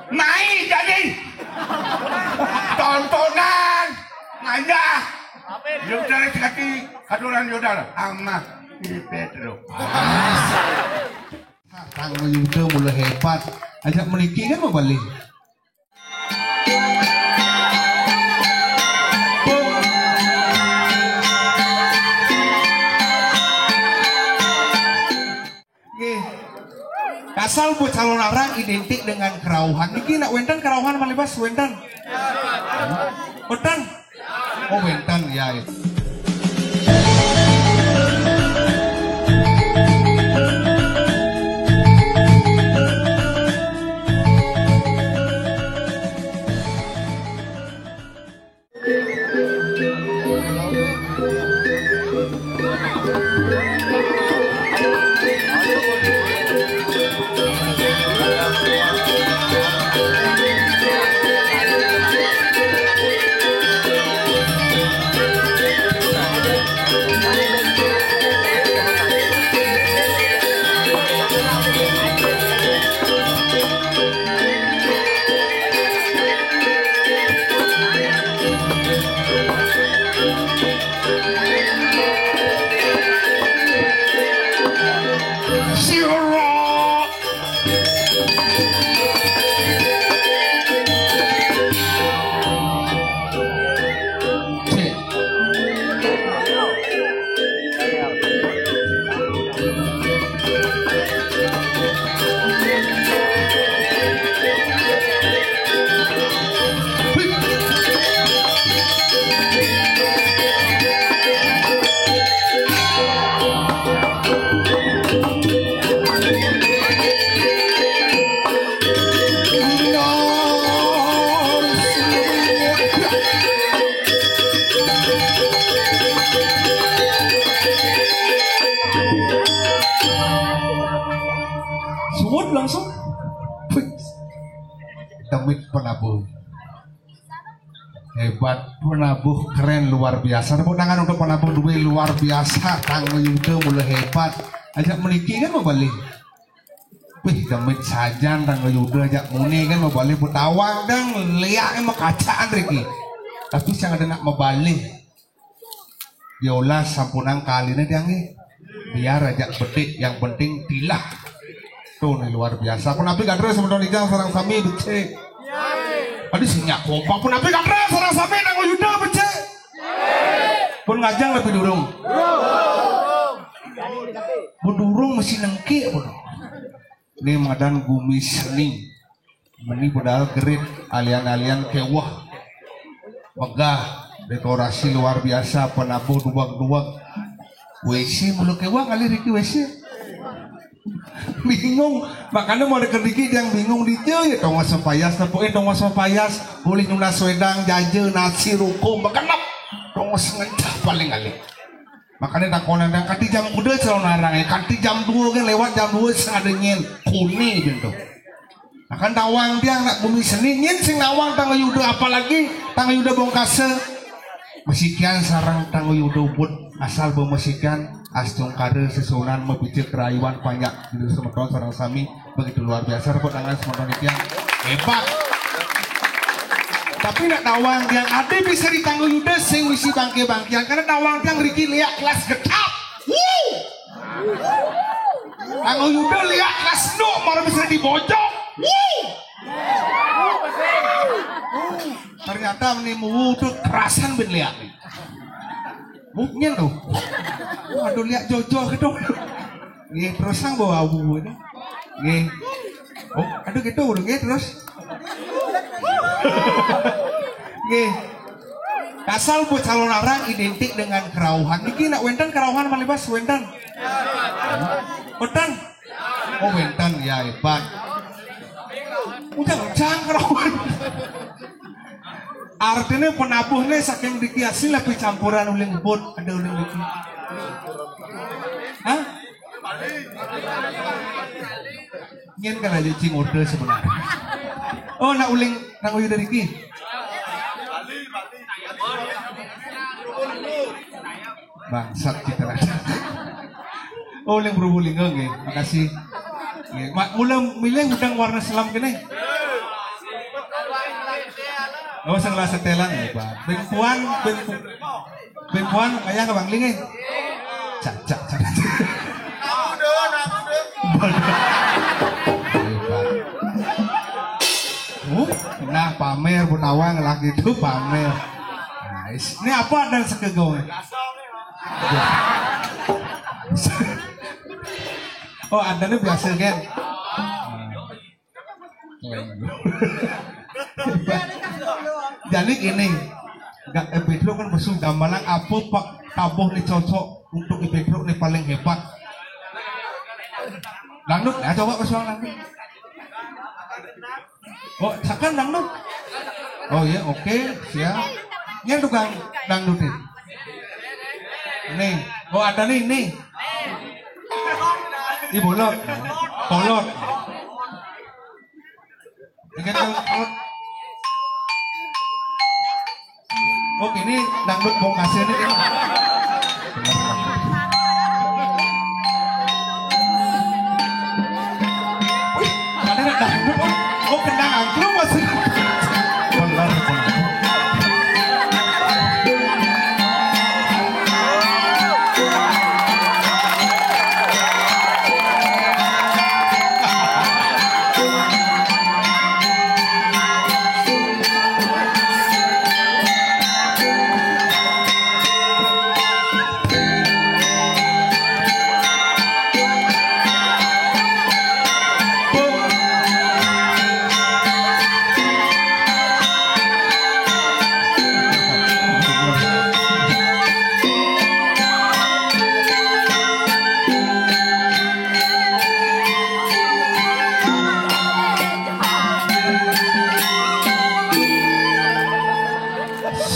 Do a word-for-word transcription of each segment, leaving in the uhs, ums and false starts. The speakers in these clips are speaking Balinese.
Mai jadi tontonan. Ngajak. Yudar sakati aturan yudar. Amah di Petro. Kang Yuda mula hebat. Ajak meniki kan mau balik. Nggih. Kasal buat calon arang identik dengan kerauhan. Niki nak wenten kerauhan malih Bas wenten. Wenten. Oh wenten ya. Suwun langsung. Wih. Demit penabuh. Hebat, penabuh keren luar biasa. Tepuk tangan untuk penabuh duit luar biasa. Kang Yuda mula hebat. Ajak meniki kan mau balik. Wih, demit sajan Kang Yuda ajak muni kan mau balik Betawi dan liak emang kacaan riki. Tapi sing ada nak mau balik. Yolas sampunang kaline tiang nggih. Biar aja betik, yang penting tilah. Tuh nih luar biasa. Punapi gatra semeton ijang sareng sami becik. Aduh sing nyak kompak. Punapi gatra sareng sami Kang Yuda becik. Pun ngajeng lebih durung. Pun durung masih nengki pun. Ini madan gumi seni. Meni padahal gerit, alian-alian keweh. Megah, dekorasi luar biasa, penabuh duweg-duweg. W C mulu keweh kali riki W C. Bingung, makanya mau deket dikit yang bingung di dia ya tongos sepayas, tepukin tongos sepayas, boleh nunas wedang, jaja, nasi, ruko, makan tongos ngencah paling kali. Makanya takonan yang kanti jam kuda calon arang ya, kanti jam dua kan lewat jam dua sing ada nyen kuni gitu. Nah kan tawang tiang nak bumi seni nyen sing nawang Kang Yuda apalagi Kang Yuda Bongkasa. Mesikian sarang Kang Yuda ubud asal bemesikian astungkara sesunan mebija kerayuan panjak di semeton sarang sami. Begitu luar biasa, tepuk tangan semeton tiang. Hebat. Tapi nak tawang tiang ada bisa di Kang Yuda sing misi bangke-bangkian karena tawang tiang riki liak kelas getap. Wuh. Kang Yuda liak kelas nuk malah bisa dibojok. Wuh. Ternyata menimu wuh tuh kerasan ben liak nih. Mungkin tuh. Waduh liak jojo gitu. Nggih, terus sang bawa abu itu. Nggih. Oh, aduh gitu udah nggih terus. Nggih. Kasal buat calon arang identik dengan kerauhan. Niki nak wenten kerauhan malih Bas wenten. Wenten. Oh, wenten ya hebat. Udah jang kerauhan. Artinya penabuhnya saking dikiasi lebih campuran uling bot ada uling bot. Hah? Nyen kan aja cing order sebenarnya. Oh, nak uling nang uyu dari ki. Bangsat kita. Oh, uling berubulingga nggih. Makasih. Nggih. Mak mula milih udang warna selam kene. Oh, sing lah setelan ya, Pak. Beng puan, beng pu-, beng puan, kaya ke Bang Ling, eh? Cak, cak, cak. Iya, Pak. Uh, nah, pamer, Bu Nawang, lagi itu pamer. Nice. Ini apa dan sekegong? Oh, ada nih biasa, kan? Jadi gini, gak, eh, Pedro kan besuk gamelan apa, Pak, tabuh nih cocok untuk di Pedro nih paling hebat. Dangdut, ya, coba pesuang dangdut. Oh, sakan dangdut. Oh iya, oke, siap. Ini tukang dangdut nih. Nih, oh, ada nih, nih. Ih, bolot. Bolot. Ini kan kalau, kalau, oh, ini dangdut bongkasnya nih, ini. Wih, ada dangdut, oh. Oh, kendang angklung masih. Benar, benar.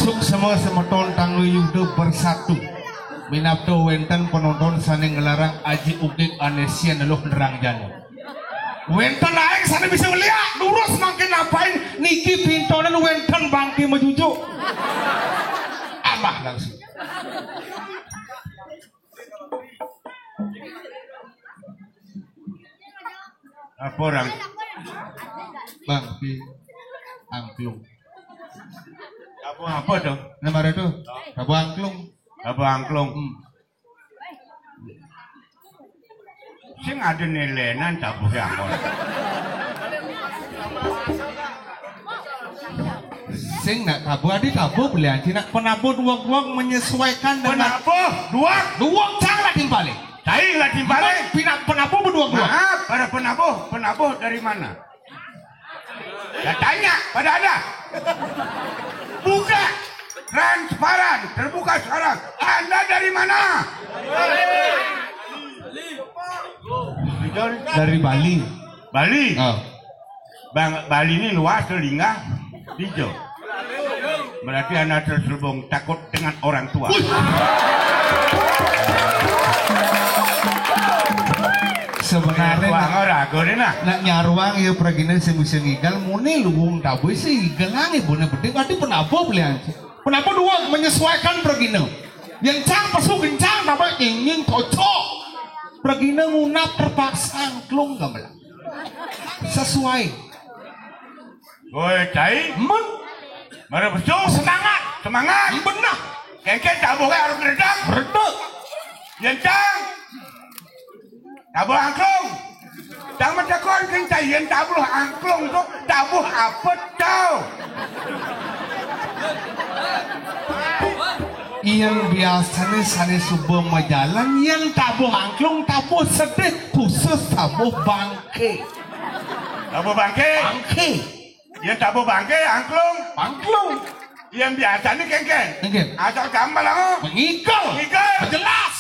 Suksma semeton tangga yuda bersatu. Minab to wenten penonton sane ngelarang aji ugig ane sian neluh nerang jana. Wenten ae sane bisa ngeliak, durus mangkin apain niki pintonan wenten bangke majujuk. Amah langsung. Apa orang? Bang, pi, angklung. Apa, apa tuh? Nama itu? Tabuh angklung. Tabuh angklung. Hmm. Sing ada nilenan tabuh angklung. Sing nak tabuh, adi tabuh beli anci nak penabuh duag-duag menyesuaikan dengan penabuh duag. Duag cang lah timpale. Cai lah timpale. Pina-, penabuh beduag-duag. Maaf, para penabuh, penabuh dari mana? Ya tanya, pada ada. Buka, transparan, terbuka sekarang. Anda dari mana? Dari Bali. Bali. Oh. Bang, Bali ini luas tuh, linggah, hijau. Berarti anak terselubung, takut dengan orang tua. Sebenarnya tuang nak, ora, gone nah. Nak nyaruang ya pragina sing bisa ngigal, muni luwung tabuh sih igelange bone bedik, berarti penabuh belian. Penabuh dua menyesuaikan pragina. Yang cang pesu kencang, tabuh nying-nying cocok. Pragina ngunap terpaksa angklung gamelan. Sesuai. Woi, cai. Men. Mara besu. Semangat. Semangat. Benah. Kengken tabuh kae harus ngeredek. Ngeredek. Yen cang. Tabuh angklung. Cang matakon keng cai yen tabuh angklung tu tabuh apa tau? Yen biasane sane suba majalan, yen tabuh angklung, tabuh sedih, khusus tabuh bangke. Tabuh bangke. Bangke. Yen tabuh bangke, angklung. Angklung. Yen biasane kengken. Kengken. Asal gampang lah. Mengikel. Mengikel. Jelas.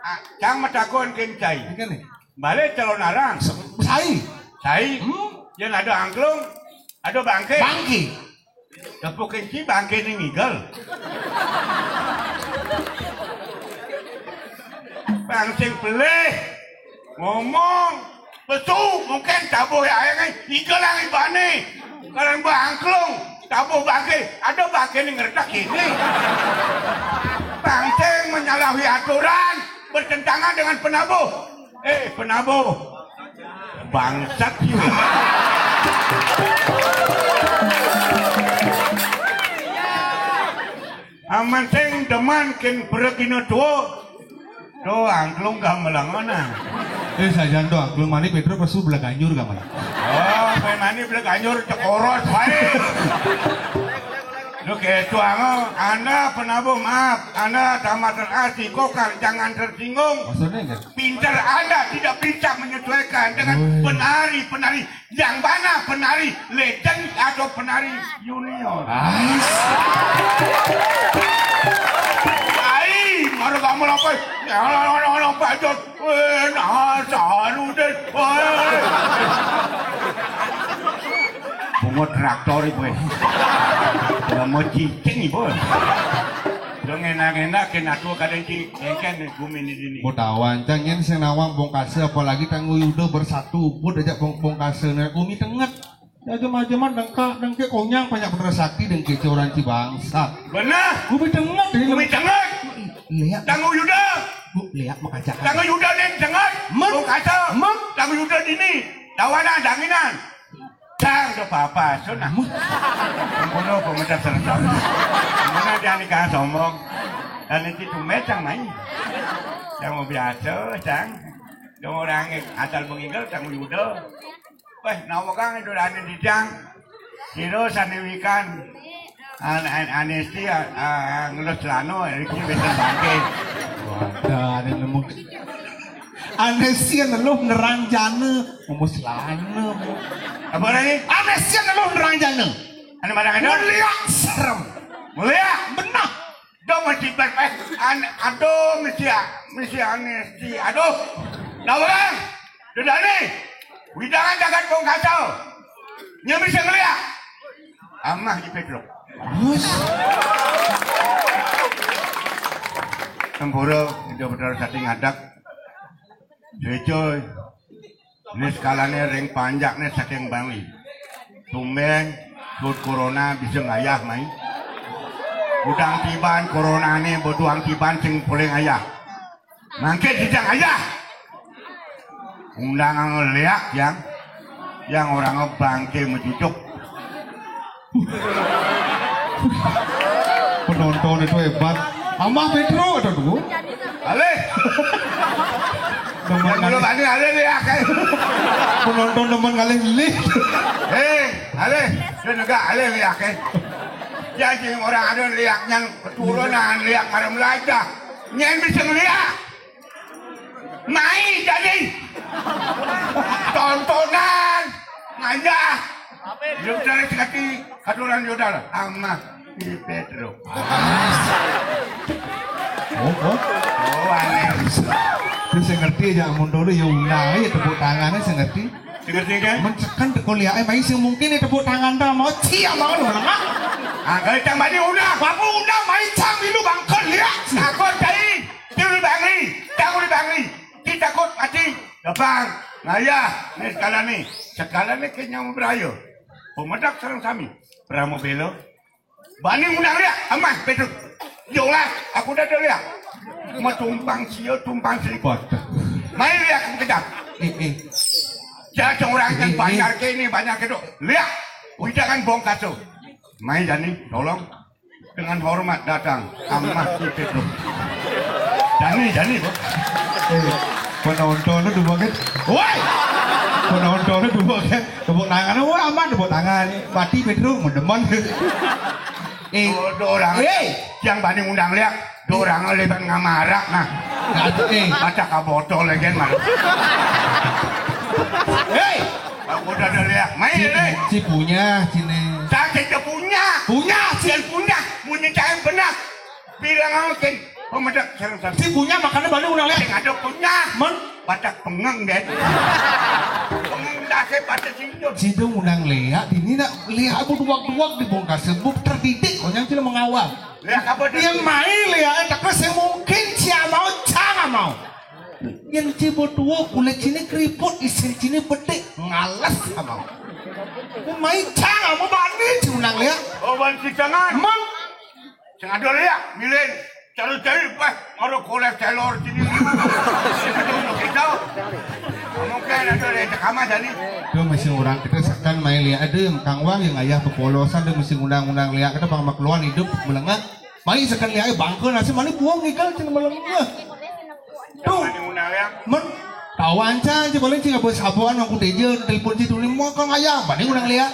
Ah, cang matakon keng cai. Kengken nih. Balik calon arang. Sai. Sai. Hmm? Yen ada angklung, ada bangke. Bangke. Tepuk kenci bangke ning ngigel. Bang sing pelih ngomong, pesu mungkin tabuh ya ae ngigel ang ibane. Kalau bangklung, tabuh bangke, ada bangke ning ngeretak ini. Bang sing menyalahi aturan, bertentangan dengan penabuh. Eh, penabuh. Bangsat you. Mancing demen kin beregina tua. Tuh angklung gamelangan ah. Eh, sajan tuh angklung mani Pedro pesu beleganyur gamelan. Oh, main mani beleganyur cekoros baik. Lu kayak tuang, Anda penabuh maaf, Anda tamatan asli kokar, jangan tersinggung. Maksudnya enggak? Pinter Anda tidak bisa menyesuaikan dengan penari-penari yang mana, penari legend atau penari junior. Ai, mara kamu apa? Ya, orang-orang bajot. Eh, nah, saru deh. Wah. Bungut traktor ibu. Udah mau cicing ibu. Udah ngenak-ngenak kena tua kadang ci ngengken gumi ni dini. Mau tawan, cang yen sing nawang Bongkase, apalagi tanggu Yuda bersatu, put aja Bong Bongkase nih gumi tenget. Ya cuma-cuma dengkak dengke konyang banyak bener sakti dengke orang ci bangsa. Benar. Gumi tenget ini. Gumi tenget. Lihat. Tanggu Yuda. Bu, lihat makacakan. Tanggu Yuda nih tenget. Mek. Bongkase. Mek. Tanggu Yuda dini. Tawanan danginan. Cang ke papa, sunah. Kuno pemedah serta. Kuno dia nikah sombong. Dan itu tuh mecang main. Yang mau biasa, cang. Dong orang asal menginggal, cang Yuda. Weh, nawagang itu ada di cang. Kiro saniwikan. An an anesti, ah, ah, ngelus celana, Riki bisa bangke. Wadah, ada nemu. Aneh sih ngeluh nerang jana, ngomong selana. Apa lagi? Aneh sih ngeluh nerang jana. Ane mana ada? Mulia serem. Mulia. Benar. Dong mesti ber eh an aduh mesti mesti aneh sih. Aduh. Lawan. Dudane. Widangan jagat Bongkase. Nya bisa ngeliat. Amah di Pedro. Bus. Tempura, Indo Betara Sati ngadak. Joy-joy. Ini skalane ring panjakne saking Bali. Tumben, sud corona bisa ngayah mai. Udang tiban coronane, boduang tiban sing paling ayah. Mangke dijak ayah. Undang ngeliak yang, yang orang bangke mejujuk. Penonton itu hebat. Amah Pedro ada dulu. Alih. Demen Yang belum ngalih. Ada alih liak eh. Penonton demen ngalih lih. Eh, alih. Dia negak alih liak eh. Jadi orang ada liak yang keturunan liak marah Melajah. Nyen bisa ngeliak. Mai jadi tontonan ngajah. Dia cari sekati aturan yodal. Amah di Pedro. Oh, oh. Oh, aneh. Terus saya ngerti aja mundur ya undang aja tepuk tangannya saya ngerti. Dengar sih kan? Mencekan teko liake mai sing mungkin ya tepuk tangan ta mau ciak mau lho. Ah, kalau cang bani undang. Bapak undang mai cang milu bangkel liak. Takut cai. Tiru bangli. Takut bangli. Kita takut mati. Gampang. Ngayah. Nih sekalian nih. Sekalian nih kayaknya mau berayo. Pemedak sareng sami. Beramo belo. Bani undang liak. Amah, Pedro. Yolah, aku udah ada liak. Mau tumpang sio, tumpang seliput. Main liak kejap. Eh, eh. Jangan orang yang eh, eh. Banyak ke ini, banyak ke itu. Liak. Widangan Bongkase. Main Jani, tolong. Dengan hormat datang. Amah, Pedro. Jani, Jani, Bos. Eh, penonton itu dua kan. Woi! Penonton itu dua kan. Tepuk tangan, wah aman tepuk tangan. Mati Pedro, mendemen. Eh, do, do orang eh. Yang banding undang liak, do orang lebat ngamarak nah. Kata eh. Baca ka botol lagi mah. Hei, aku udah ada liak, main si, deh. Si punya sini. Sakit punya. Punya, si punya, punya cahaya benar. Bilang angkin pemedak sareng sami. Si punya makanya balik ulang lihat. Sing ada punya. Men badak pengeng deh. Pengeng dake pada sinjur. Sidung undang lihat ini nak lihat bu duak-duak di Bongkase bu terdidik konyang sila mengawal. Lihat apa dia? Yang main lihat tak sing mungkin sia mau cang mau. Yang cibo duak kulit sini keriput isin sini bedik ngales mau. Main cang mau bani si undang lihat. Oh ban si jangan. Mang Sing ada liak, milih cari-cari pas maro kolesterol sini. Kita mungkin ada liak cekama jadi. Itu masih orang kita sekan main liak ada kang wang yang ayah pepolosan dia masih undang-undang liak kita bang makluan hidup melengah. Mai seken liaké bangké nasi mani buang ngigel cing melengeh. Tuh. Mani undang liak. Men, tawang cang, cing paling cing abis sabuan aku teja telepon si Tuni, mau kang ayah, mani undang liak.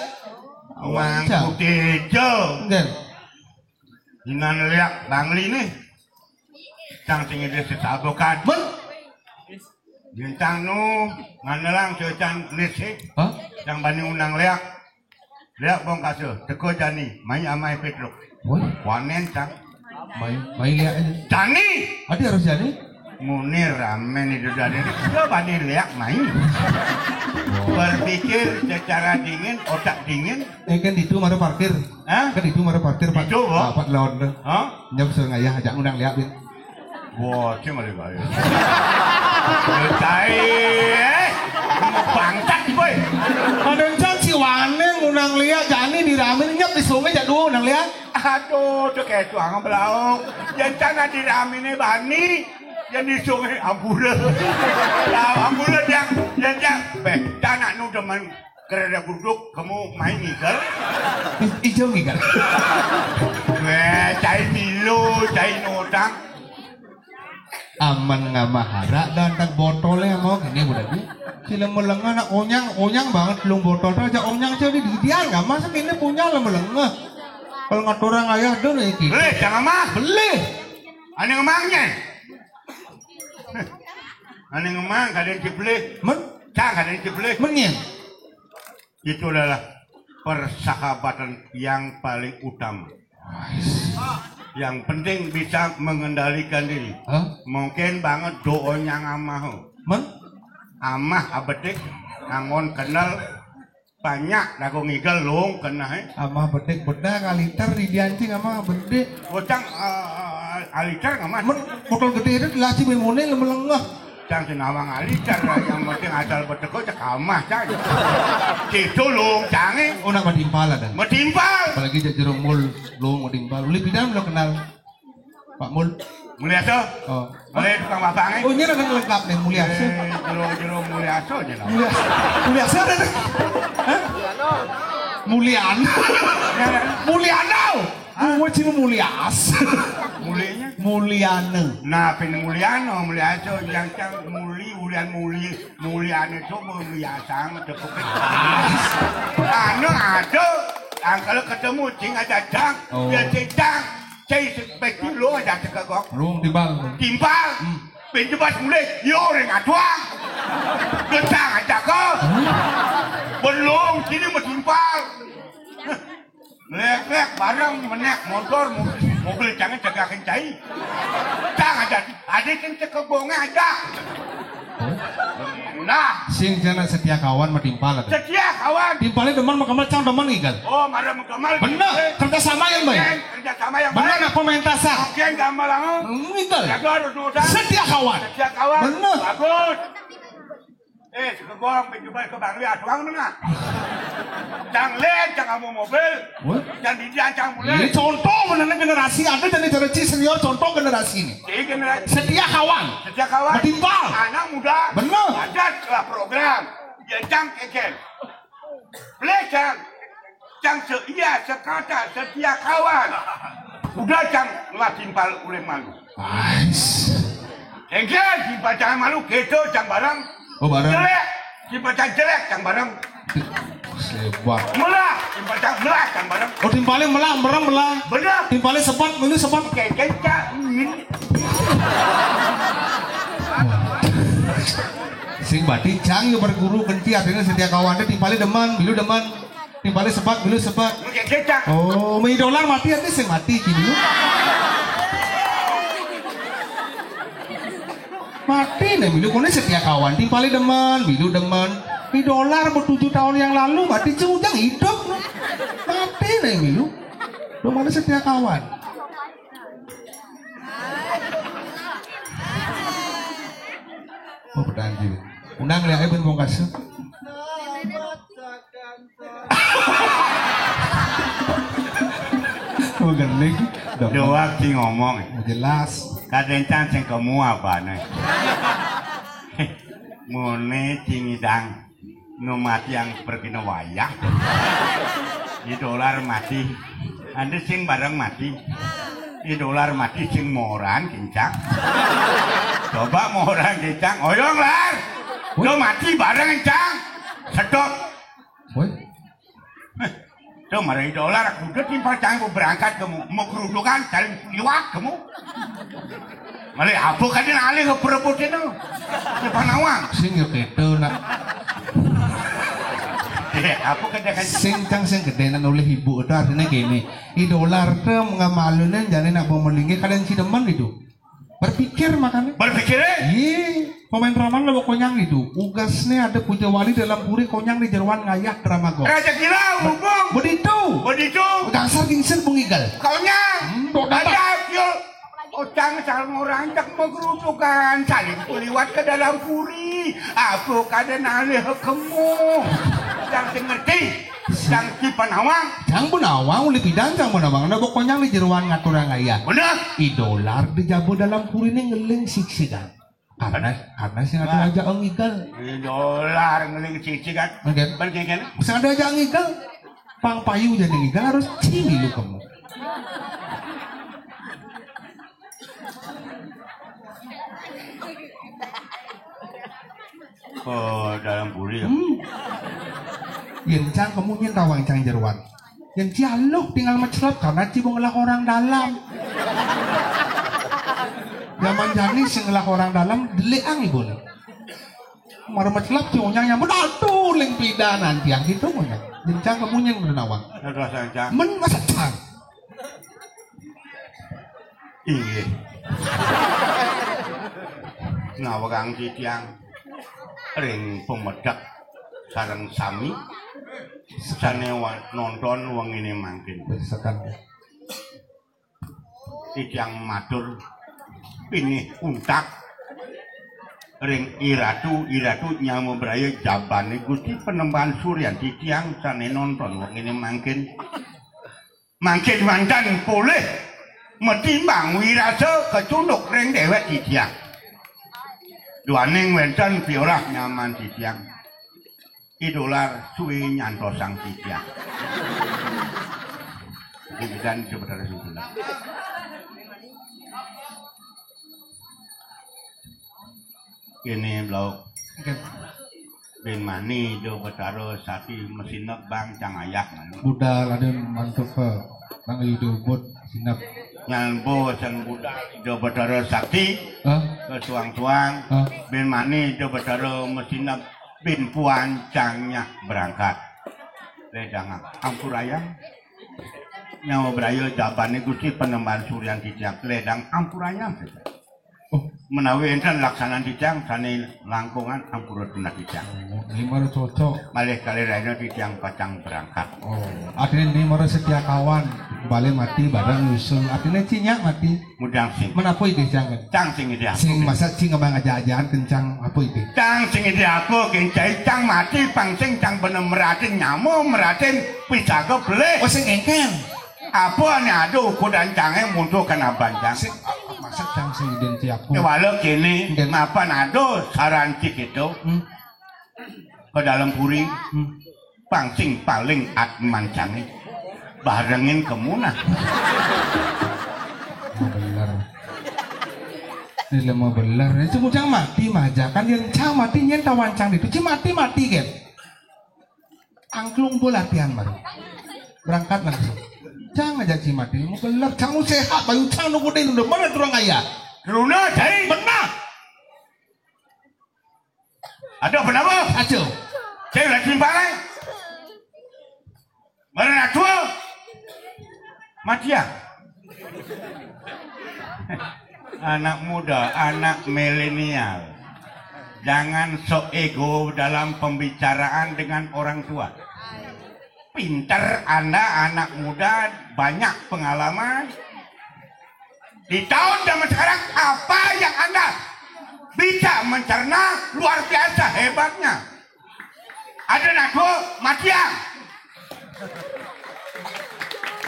Mangku teja. Enggak. Inan liak bangli nih. Cang sing ide setabokan. Men. Bintang nu nganelang secan nisi. Hah? Cang bani undang liak. Liak bong kasu, teko jani, mai amai Petruk. Woi, wanen cang. Mai, mai liak aja. Jani. Adi harus jani. Munir ramen itu dari. Lo bani liak mai. Berpikir secara dingin, otak dingin. Eh, kan itu mara parkir. Hah? Kan itu mara parkir, Pak. Itu, Pak. Pak, Pak lawan. Hah? Nyam sering ayah ajak undang liak, Bin. Wah, cing ada gaya. Cai, eh. Bangsat, boy. Ada cang si wanen undang liak, jani di ramen nyep di sungai jak dua undang liak. Aduh, tuh kayak tuang belaung. Yang cana di ramen ini bani, yang di sungai ampura. Lah, ampura yang, yang, yang, beh, cana nu demen. Kerada guduk, kamu main ngigal? Ijo ngigal. Weh, cai milu, cai notang. Aman ngamahara dan tak botolnya mau gini budak ni. Sila melengah nak onyang, onyang banget belum botol tu aja onyang jadi didian nggak masa ini punya lah melengah. Kalau ngaturang ayah tu nih gitu. Boleh, jangan mah. Boleh. Aneh emangnya. Aneh emang kadang ciplik. Men? Cang kadang ciplik. Men ya? Itu adalah persahabatan yang paling utama. Yang penting bisa mengendalikan diri. Hah? Mungkin banget doanya ngamah. Men? Amah abedik, angon kenal, banyak lagu ngigal long kenal, eh. Amah bedik bedah ngaliter di diancing amah bedik. Bocang, eh, aliter ngamah. Men, botol gede itu lasi bimone lemelengah. Cang senawang aliter, yang penting asal beteko cek amah, cang. Gitu long, cange. Oh, nak matimpal ada. Matimpal. Apalagi cek jerumul long matimpal. Uli pidan belum kenal. Pak Mul. Mulyasa. Oh. Oleh tukang babang, eh. Oh, ini ada lengkap nih, Mulyasa. Eh, jero, jero Mulyasa aja lah. Mulyasa. Mulyasa ada nih. Hah? Mulyana. Mulyana. Hah? Gua cuma Mulyas. Mulinya? Mulyana. Nah, pin Mulyana, Mulyasa, yang cang muli, ulian muli, Mulyana itu biasa amat tepuk. Anu ada, angkal ketemu, cing aja cang, oh. Dia cing cang. Cai sepeti lo aja cekegok. Rung timbal. Timbal. Hmm. Pintu bas mulai, yo orang atuang. Getang aja ke. Hmm. Belum, sini mau timbal. Lek-lek bareng menek motor, mobil, mobil jangan cagakin cai. Cang aja, ada yang cekegongnya aja. Nah. Sing jana setia kawan mah timpal ada. Setia kawan. Timpalnya demen mah kemana cang demen ikan. Oh, marah mengkemal. Bener, kerja sama yang baik. Kerja sama yang baik. Bener, apa main tasak? Oke, gampang lah. Ngigal. Jaga harus dosa. Setia kawan. Setia kawan. Bener. Bagus. Eh, ke gua pintu baik ke Bangli atuang mana? Cang len, cang kamu mobil. Wah. Cang di dia cang mulai. Ini contoh bener generasi ada jadi generasi senior contoh generasi ini. Jadi generasi. Setia kawan. Setia kawan. Matimpal. Anak muda. Bener. Ada setelah program. Dia cang keken. Boleh cang. Cang seia sekata setia kawan. Udah cang ngelah timpal oleh malu. Ais. Engke timpal cang malu gitu cang bareng. Oh, bareng. Jelek. Timpal cang jelek cang bareng. Sebat. Melah. Timpal cang melah cang bareng. Oh, timpalnya melah, mereng melah. Bener. Timpalnya sebat, milu sebat. Keken cang. Sing bati cang yuk berguru kenci artinya setia kawan teh timpalnya demen, milu demen. Timpalnya sebat, milu sebat. Mungkin cecak. Oh, mi dolar mati artinya sing mati gini. Mati nih milu, kone setia kawan. Timpalnya demen, milu demen. Mi dolar bertujuh tahun yang lalu mati cujang hidup. Mati nih milu. Lo mana setia kawan? Oh, pedang juga. Undang lihat aja ben bongkas. Oh, gending. Doak sing ngomong. Jelas. Kadang cang sing kamu apa nih? Mone cing idang. No mati yang pergi no wayah. Di dolar mati. Anda sing bareng mati. Idolar mati sing moran kencang. Coba moran kencang, oyong lar. Woi. Lo mati bareng kencang. Sedot. Woi. Tuh, mari idolar, kudu timpal canggu berangkat kamu. Mau kerudukan, cari liwat kamu. Mali apa kadin alih ke perebut itu? Depan awang. Sing yo keto nak. Eh, apa kadin kan? Sing cang sing gedenan oleh ibu itu artinya gini. Idolar tuh mengamalune jane nak mau melingge kadang si demen itu. Berpikir makanya. Berpikir eh? Iya. Pemain drama lo konyang itu. Ugasnya ada puja wali dalam puri konyang di jeruan ngayah drama go. Raja gila, hubung. Begitu. Begitu. Gangsar gingsir bungigal. Konyang. Hmm, dok dapat. Ada, yuk. Ocang sang orang cak menggerutukan. Saling kuliwat ke dalam puri. Apa kada nalih kemu? Yang ngerti. Sang si penawang. Jang penawang, ulih pidan jang penawang. Nah, pokoknya di jeruan ngatur ngayah. Bener. Idolar di jabu dalam puri ini ngeling siksikan. Karena, karena sing ada aja ngigal. Idolar ngeling siksikan. Oke. Bener kan? Sing ada aja ngigal. Pang payu jadi ngigal harus cili lu kamu. Oh, dalam puri ya. Hmm. Yen cang kamu nyen tawang cang jeruan. Yen ci aluh tinggal mecelap karena ci mau ngelah orang dalam. Zaman jani sing ngelah orang dalam delik ang ibu nih. Mara mecelap ci unyang nyambut aduh ling pidan nanti yang gitu punya. Yen cang kamu nyen menawang. Aduh, sayang cang. Men masa cang. Inggih. Ngawagang titiang ring pemedek sareng sami sane wa-, nonton wengine mangkin. Sekan. Titiang matur pinih untak ring Iratu, Iratu nyama braya jabane Gusti Penemban Suryan titiang sane nonton wengine mangkin. Mangkin mantan polih metimbang wirasa kecunduk ring dewek titiang. Duaning wenten piorah nyaman titiang. Idolar suwe nyantosang titiang. Demikian Ida Betara Sungkulan. Kene blauk. Oke. Bin mani Ida Betara Sakti mesinep bang cang ayah mani. Budal aden mantuk ke nang yudo ubud sinep. Nyan bo sen budal Ida Betara Sakti. Hah? Ke suang-suang. Hah? Bin mani Ida Betara mesinep bin puan cang nyak berangkat. Ledang ampurayang. Nyawa braya jabane Gusti Penemban Suryan titiang ledang ampurayang saja. Oh. Menawi enten laksanan titiang sane langkungan ampura tunah titiang. Oh, ini baru cocok. Malih kalih raina titiang pacang berangkat. Oh, artinya ini baru setia kawan. Balik mati bareng nyusul. Artinya cinyak mati. Mudang sing. Menapa idih cang? Cang sing idih aku. Sing masa cing ngembang aja-ajaan kencang apa idih? Cang sing idih aku kencai cang mati pang sing cang bener meratin nyamu meratin pisaga pelih. Oh sing engken. Apa ane ada ukudan cange muntuh kana bancang? Sing, ah, maksud cang sing idih ti aku. Kewala kene, mapan ada saran cik itu. Hmm. Ke dalam puri. Hmm. Pang sing paling atman cange. Barengin kemunah. Mau bener. Ini lemah bener. Ini cuma cang mati maja kan yang cang mati nyen tawan cang itu. Ci mati mati kan. Angklung bo latihan baru. Berangkat langsung. Cang aja ci mati. Mau bener. Cang mau sehat. Bayu cang nunggu deh. Udah mana turang ayah? Runa, cai. Benar. Ada apa napa? Aja. Cai lagi simpangan. Barang atua. Mati ya. Anak muda, anak milenial. Jangan sok ego dalam pembicaraan dengan orang tua. Pinter Anda anak muda, banyak pengalaman. Di tahun zaman sekarang, apa yang Anda bisa mencerna luar biasa hebatnya. Ada nago matiang.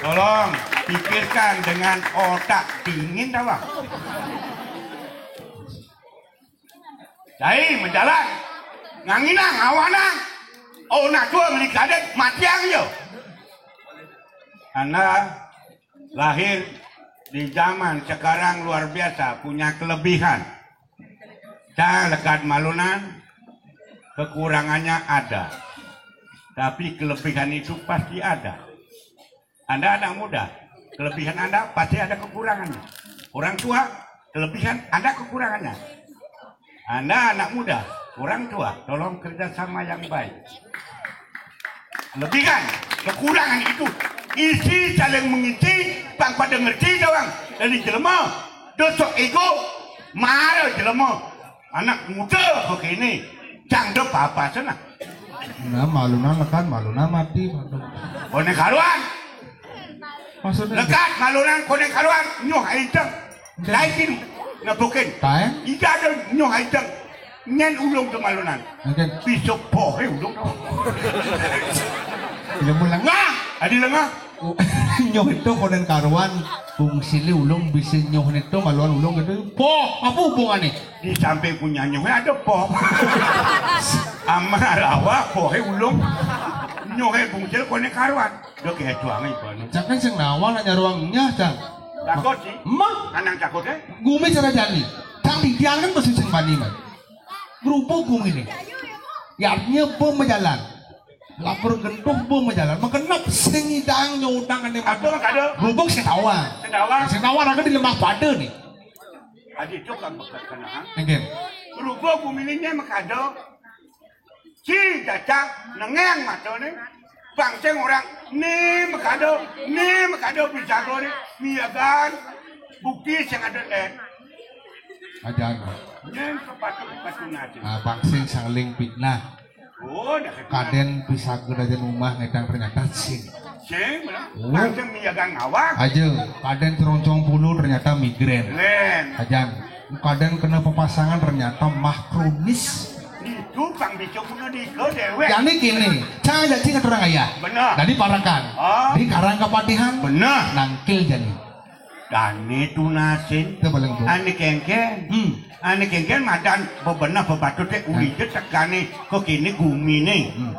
Tolong pikirkan dengan otak dingin, dah, Bang. Cai menjalan. Nganginang, awanang. Oh, nago menikadek matiang yo. Anda lahir Di zaman sekarang luar biasa punya kelebihan. Cang lekad malunan, kekurangannya ada. Tapi kelebihan itu pasti ada. Anda anak muda, kelebihan Anda pasti ada kekurangannya. Orang tua, kelebihan ada kekurangannya. Anda anak muda, orang tua, tolong kerjasama yang baik. Kelebihan, kekurangan itu isi saling mengisi, pang pada ngerti doang. Dari jelema, dosok ego, marah jelema. Anak muda begini, cang do apa sana. Nah, malunan lekan, malunan mati. Konek karuan, Maksudnya? lekat malunan konek karuan, nyoh aiteng. Daikin, ngebukin. Tae? Ida ada nyoh aiteng. Nyen ulung tu malunan. Mungkin. Bisa pohe ulung. Ilmu lengah. Adi lengah. Nyoh itu konen karuan. Fungsili ulung bisa nyoh itu maluan ulung gitu. Po, apa hubungannya? Di samping punya nyoh ada po. Amarawa pohe ulung. Nyohe bungsil konek karuan. Dok ya tuang ibu. Jangan sing nawal nanya ruangnya, Cang. Takut sih. Emang Anang takut eh. Gumi cara jani. Cang didiangan masih sing bani man. Gerubuk gumi nih. Ya artinya bom berjalan. Lapor gentuh bom berjalan. Mengenap sing idang nyodang ane Apa mah kado? Gerubuk sing tawang. Sedawa. Sing tawang raga di lemah pada nih. Adi itu kan bekas kenang. Nggih. Berhubung bumininya mekado. Si caca nengeng matane. Bangsing orang ni mekado, ni mekado bisa gore miagan bukti sing ada eh. Ajan. Nyen sepatu sepatu ngaji. Ah, bangsing sangling fitnah. Oh, dah Kaden pisaged aja rumah ngedang ternyata sing. Sing, mana? Oh. Bangsing miagan ngawak. Aja, kaden teroncong puluh ternyata migrain. Len. Ajan, kaden kena pemasangan ternyata mah kronis. Itu pang bisa guna di ke dewek. Jadi gini, saya janji ke orang ayah. Benar. Jadi parakan. Ah. Di karang kepatihan. Benar. Nangkil jadi. Dane tunasin. Itu paling bu. Ane kengken. Hmm. Ane kengken madan bebenah bebatut teh ulide tegane kok kene gumine. Hmm.